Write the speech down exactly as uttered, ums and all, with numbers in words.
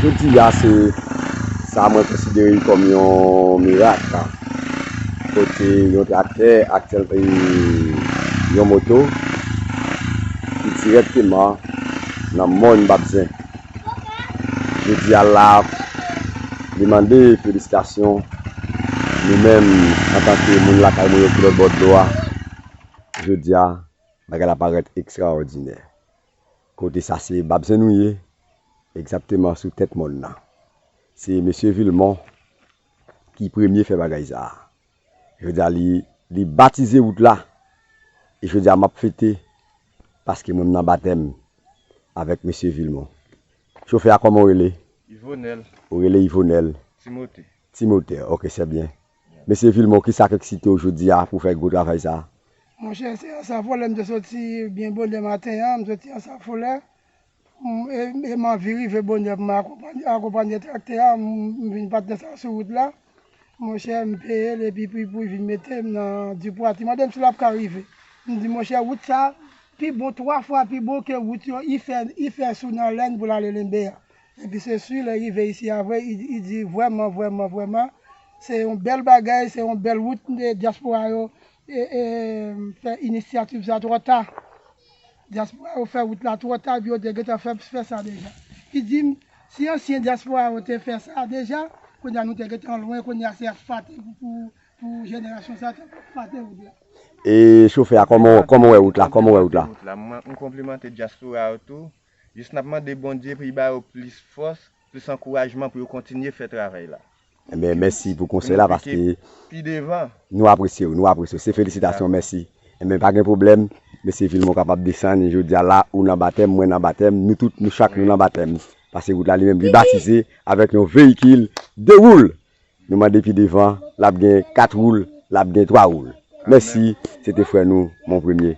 Jodi a, se sa mwen konsidere kòm yon mirak, kote yon traktè ak yon moto ki dirèkteman nan mòn Babzen. Jodi a la, li mande felisitasyon nou menm antanke moun lakay mwen yo ki lòt bò dlo a. Jodi a, bagay la parèt ekstraòdinè. Kote sa se Babzen nou ye, egzakteman sou tèt mòn nan. Se mesye Vilmon ki premye fè bagay sa a. Jodi a li, li batize wout la. E jodi a m ap fete paske mwen m nan batèm avèk mesye Vilmon. Chofè a, kòman w rele? Ivonèl. Ou rele Ivonèl? Timote. Timote, ok, se byen. Mesye Vilmon, kisa k eksite w jodi a pou w fè gwo travay sa a? Monchè, se Anse Affolay m te soti byen bonè maten an, m soti Anse Affolay. M, e, e m anvi rive bonè pou m akonpanye, akonpanye traktè a, m, m vin patnè sa sou wout la. Monchè, m peye l epi pou, pou l vin mete m nan Duprat. Li mande m si l ap ka rive. M di, monchè, wout sa, pi bon, twa fwa pi bon ke wout yo, i fè, i fè sou nan Lèn pou l ale Lenbe a. Epi se si lè rive isi a vre, i, i di vrèman, vrèman, vrèman, se yon bèl bagay, se yon bèl wout, e dyaspora yo, e, e, fè inisyativ sa twò ta. Dyaspora yo fè wout la twò ta, epi yo te gentan fè, fè sa deja. Li di m, si ansyen dyaspora yo te fè sa deja, kounye a nou te gentan lwen, kounye a se asfalte pou, pou, pou jenerasyon sa, te asfalte wout la. E chofè a, kòman, kòman w wè wout la? Kòman w wè wout la? Mwen, m konplimante dyaspora yo tou. Jis n ap mande Bondye pou l ba yo plis fòs, plis ankourajman pou yo kontinye fè travay la. Enben, mèsi pou konsèy la, paske pi devan, nou apresye w, nou apresye w. Se felisitasyon, mèsi. Enben, pa gen pwoblèm, mesye Vilmon kapab desann, jodi a la, ou nan batèm, mwen nan batèm, nou tout, nou chak, nou nan batèm. Paske wout la li menm, li batize avèk yon veyikil de woul. Nou mande pi devan, l ap gen kat woul, l ap gen twa woul. Mèsi, se te frè nou, Mon Premye.